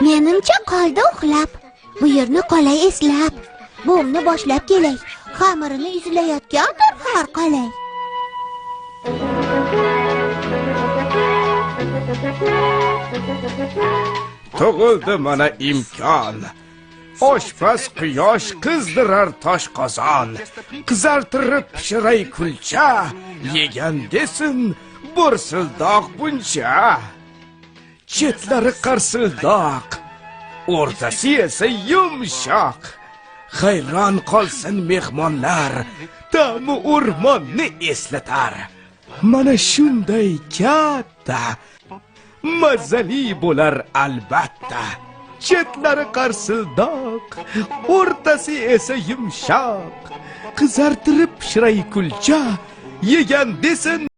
Menimcha qoldi uxlab. Bu yerni qolay eslab. Buvimni boshlab kelay. Xamirini izlayotgandir har qalay. Tug'ildi mana imkon. Oshpaz quyosh qizdirar tosh qozon. Qizartirib pishiray kulcha, yegan desin bo'rsildoq buncha. Chetlari qarsildoq, o'rtasi esa yumshoq. Hayron qolsin mehmonlar, ta'mi o'rmonni eslatar. Mana shunday katta, mazali bo'lar albatta. Chetlari qarsildoq, o'rtasi esa yumshoq. Qizartirib pishiray kulcha, yegan desin